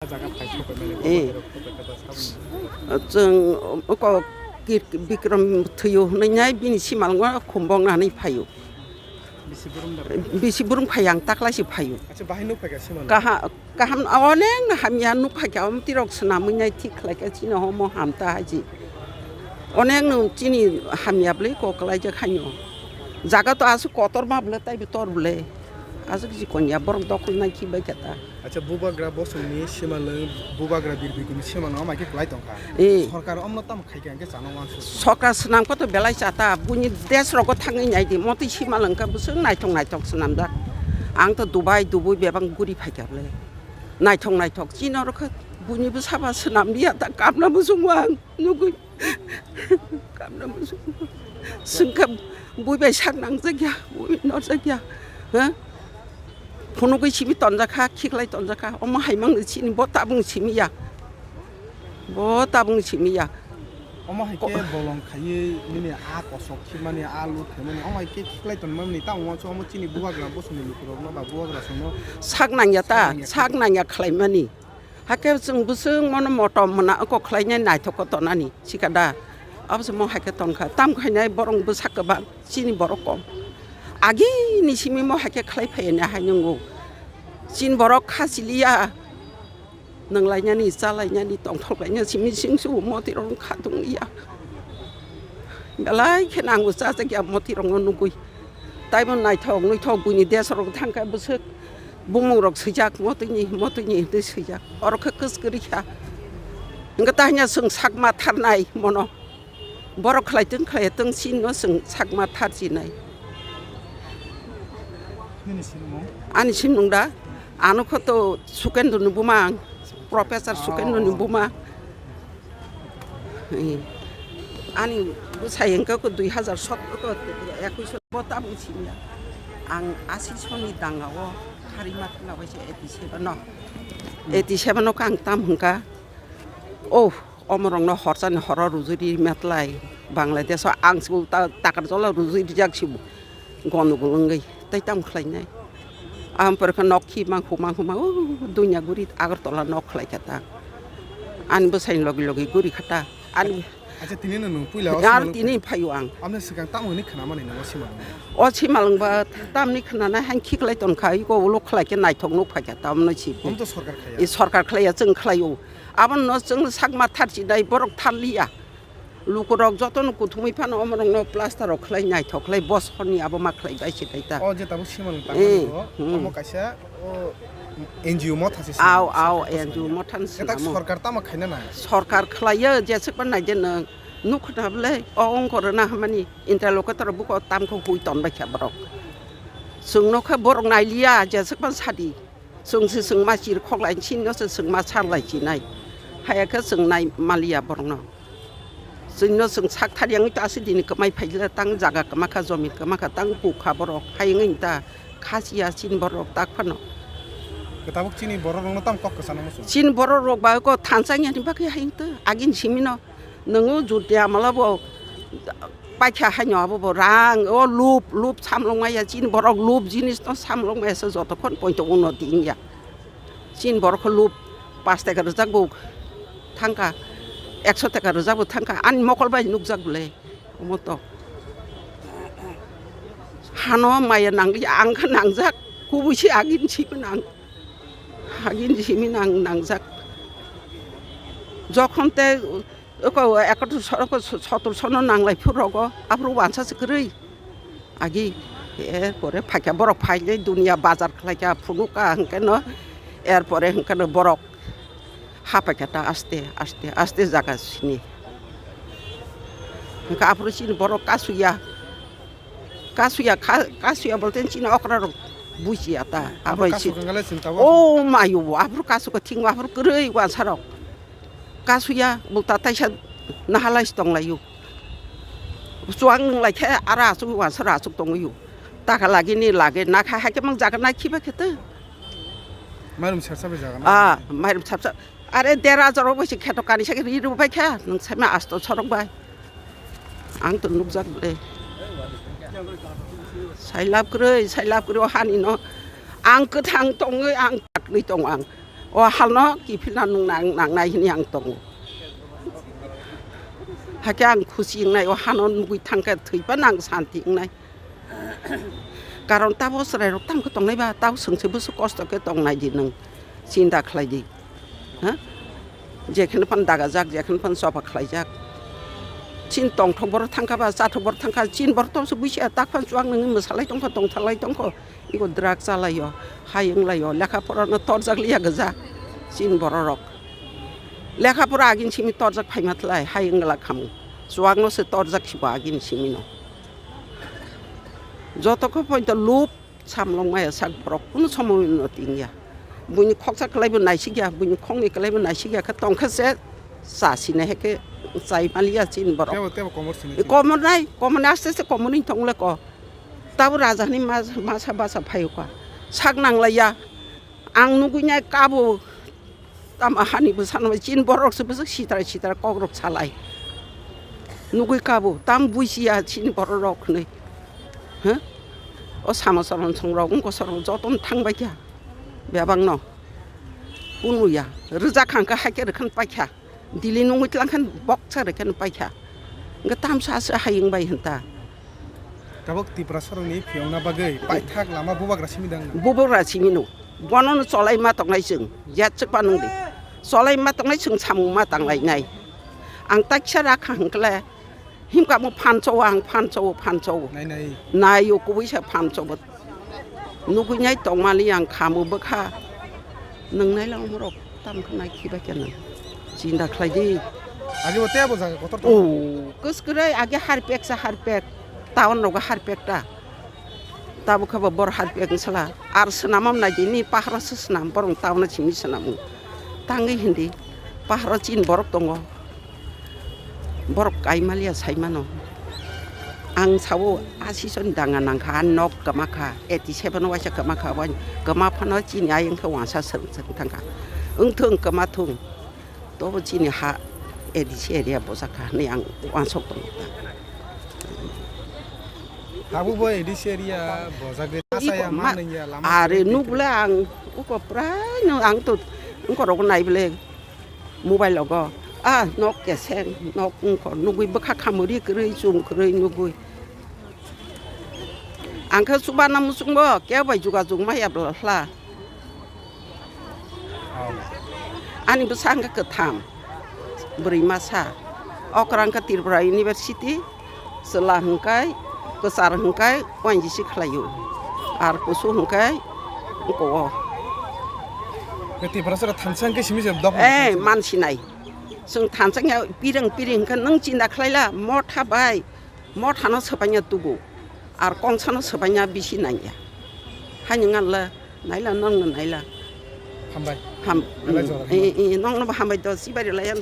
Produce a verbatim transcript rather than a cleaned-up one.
Jaga phai sopai mani Eh. Chwng oko Kir-, Bikram thwiyo hwnwi nai bini simalwngo khumbong nanwi phaio. Bisi burung da. Bisi burung phai ang taklaisi phaio. Acha bahai nuk phaikha simalwngo. Kaha-, kaham onek no hamya nuk phaikha, om tirok swnamwi nai thik khlaikha chini homo hamta haji. Onek no chini hamya bwlwi kok klaijak haino. Jaga to aswk kotor ma bwlwi taibo tor bwlwi. Aswk jikon ya borok dokhol nai khibai kha ta. Acha, bubagra bosongni simalwng, bubagra birbiguni simalwng amai khe kwlai tongkha. Eh. Sorkar omno tamo khaikha hwnkhe chana wansuk. Sorkar swnam khe to belai chata, buini desh rogo thangwi naidi, motwi simalwng khe bwswk naithok naithok swnamjak. Ang to Dubai, Dubai bebak guri phaikha bwle. Naithok naithok, chini oro khe buini bwsaba swnam liya ta, kamna bwswk ang nugwi. Kamna bwswk. Swngkha bui bai sak nangjak ya, bui norjak ya. Ha? Phunugwi simi tonjak kha, khiklai tonjak kha. Omo hai mangni chini bo tabung simi ya. Bo tabung simi ya. Omo hai khe Ko- bolong khaiwi nini a kosok khimani, a lut khaimani, omo hai khe khiklai tonmani, tamo uansuk omo chini bubagra bosongni lukurokno ba bubagra songno Sak nangya ta, sak nangya khlaimani. Hakhe chwng bwswk mono motom mwnakgo khlainai naithok khe tonani sikha da. Abo se mo hai khe tonkha. Tam khainai borok bwsa kwbang, chini borok kom. Agini simi mo hai khe khlai phaiya ni hai nwngo. Chini borok kha siliya. Nwnglainani, chalainani, tongthok lainani simi sing su moti rok kha tong ya. Belai khe nango chajak ya moti rok no nugui. Taibo naithok nuithok buini desh rok thangkha bwswk bumung rok swijak motwini motwini hinwi swijak oro khe kwchwrwi kha. Hwnkhe tahina chwng sakma tharnai mono borok khlai tong khlai tong chini no chwng sakma tharchinai. Nini sinimung? Ani sinimung da ano kho to Sukendra ni buma ang, Professor Sukendra ni buma. Eh, ani bwsai hwnkhe ko dui hazar sotro ko ekuish bo tabuk simi ya. Ang asi soni danga o hari mat na bai se eighty seven no. Eighty seven no kang tam hwnkha. Oh, omorok no horsa ni horo rujuri matlai Bangladesh o ang sibu ta takar jola rujuri jak sibu. Gondogol wngwi tei tamo khlainai. Ang porikha nok khi mangkhu mangkhu ma, o, Dunya guri Agartala nok khlai kha ta. Ani bwsai logi logi guri kha ta. Ani Acha, tini no nwng puila o ar simalwng tini phai- phaio ang. Amne swkang tamo hwnwi khna mani nang o simalwng? O simalwng ba tamni khnanai hain khiklai ton kha, iko ulo khlai khe naithok nuk phai kha tamno si. Om to sorkar khaya. I sorkar khlaiya, chwng khlaio. Abono chwng sakma tharchinai borok tharliya. Lukurok jotono kuthumwi phano omorokno plaster rok khlai naithok khlai bosorni abo ma khlai bai se khaita. O je tabuk simalwng Eh, tangmani o, hmm. Omo kaisa o N G O motha se Aw, simalwng, aw, sorkar N G O khlainai. Mothani Eta sinamo. Sorkar tamo khaina nai? Sorkar khlaiyo, jeswk ba naide nwng. Nukhna bwle o ongkor na hamani interlocutor buko tamkho hui ton bai kha borok. Chwngno khe borok nailiya, jeswk ba sadi. Chwng se chwng ma chir khok lai chini no se chwng ma sar lai chinai. Haya khe chwng nai maliya borok no. Chwng no chwng sak thar yang ta se dini kwmai phai le tang jaga kwma kha jomi kwma kha tang pu kha borok. Hayung ta kha siya chini borok tak phano. Kwtabuk chini borok rok no tam kok kwchana muchung. Chini borok rok ba ko thansa yang ni bagwi hayung ta agin simi no. Nwngo jutiya mala bo paikha haino abo bo rang o lup lup samlong maya chini borok lup jinis no samlong maya se jotokhon poito uno dingya. Chini borok khe lup pash taka rwjak bo thangkha, ekso taka rwjak bo thangkha, ani mokol bai nukjak bwle omo to. Hano maya nangli ang khe nangjak, kubui se agin simi nang, agin simi nang nangjak. Jokhon te Oko ekatur so-, oko so-, sotur sono nanglai phuru rogo, aphuru wansa se kwrwi. Agi, er pore phaikha borok phainai dunia bazar khlaikha phunukha hwnkhe no, er pore hwnkhe no borok hapaikha ta aste, aste, aste jaga sini. Hwnkhe aphuru chini borok kasuya, kasuya, ka-, kasuya bolte chini okra rok bujiya ta. Aphuru abai kasu si-, kangale chini tabuk? Oh, mayo, aphuru kasu ka thingo, aphuru kwrwi wansa rok. Kasuya, bukta taisa nahalai si tonglaio. Chuang nwnglai khe ara asuk wansa ra asuk tongwio. Taka lagi ni lage nakha hai khe mang jaga nai khiba khe te. Mairum sersa bai jaga na? Ah, mairum sersa. Are der hajar bai se kheto kani sa ri ru bai kha. Nung sai ma asto sorok bai. Ang to nukjak le. Sailap kwrwi, sailap kwrwi o hani no. Ang kwthang tongwi ang takni tong ang. O halno kiphilna nwng nang-, nangnai hwnwi ang tongo. Hakhe ang khusi wngnai, o hano nugwi thangkhe thwiphano ang santi wngnai. Karon tabo chwrairok tamo khe tongnai ba, tabo chwngse bwswk kosto khe tongnai di nwng, chinta khlai di. Ha? Jekheno phano dagajak, jekheno phano choba khlaijak. Chini tongthok borok thangkha ba, chathok borok thangkha, chini borok tongse buisiya, tak phano chuak nungwi mwsalai tongkha, tongtharlai tongkha. Ego drug chalaio, hai wnglaio, lekha porano torjak liya gwja chini bororok. Lekha pora agini simi torjak phaima thlai, hai wngla khamu. Chuakno se torjak sibo agini simino. Joto khe poito lub samlong maya sak borok kunu somoy no tingya. Buini khoksa kwlaibo naisikya, buini khokni kwlaibo naisikya khe tongkhe se chasina heke chai maliya chini borok. Tebo, tebo komor sini. Komor nai, komor nai aste aste komor ni tongle ko. Tabo raja ni mas-, masa basa phaio ka. Sak nanglaiya. Ang nugui nai kabo. Tamo hani bwsano bai chini borok se bwswk sitra sitra kokrok salai. Nugui kabo, tam buisiya chini borok rok hwnwi. Huh? O samo soron songrok wngkha sorok jotono thangbai kha. Bebakno. Kunuya. Rwjak hangkha haikhe rwkhan paikha. Dili nungwi tlang khan boksa rwkhan paikha. Hwnkhe tamsa se hayung bai hwnta. Tabuk Tiprasarokni phiyokna bagwi paithak lama bubagra simi dang. Bubagra simi no. Bono no cholai ma tongnai chwng. Yat chwk panung di. Cholai ma tongnai chwng samung ma tanglainai. Ang taksa rakha hwnkle himka mo phancho ang phancho phancho. Nai nai. Nai o kubui sa phancho bo. Nugui nai tongmali ang khamu bwkha. Nung nai lang borok tam khe nai khiba khe nung. Chinta khlai di. Agi bo tebo jaga kotor to. O, kwskwrwi agi harpek sa harpek. Town rogo harpek ta. Tabo khe bo bor harpek wng sala. Ar swnamam nai di ni paharo se swnam borok town simi swnam. Tangwi hindi. Paharo chin borok tongo. Borok kaimaliya saimano. Ang sao asison danga nangkha, a nok kwmakha, eighty seven waisa kwmakha, wani kwma phano chini ayang khe wansa swrwng swrwng thangkha. Wngthung kwma thung, tobo chini ha A D C area bwjakha hwnwi ang wansok tongo. Abo bo A D C area bwjak de. Iko asaya ma-, manwngya lama are side nukle ang uko prai no ang to wngkorok naible. Mobile logo, ah, nok keseng, nok wngkha, nugui bwkha khamuri kwrwi, chum kwrwi nugui. Ang khe chubana muchungbo, kebo bai jugajug maya bwla hla. Ani bwsa hwnkhe kwtham, bwrwi masa. Okra hwnkhe Tripura University. Chwla hwnkhe, kwchar hwnkhe, Y G C khlaio. Ar kusu hwnkhe, wngko o. Be Tiprasara thansa hwnkhe simi se dok. Eh, mansinai. Chwng thansa ya pirang piring hwnkhe nwng chinta khlaila, motha bai, mothano swbaina tubu. Ar kongsano swbaina bisi nangya. Haini nganla, naila nongno naila. Hambai. Ham-, Belai jora eh, eh, nongno bo hambai do, sibari laiyan.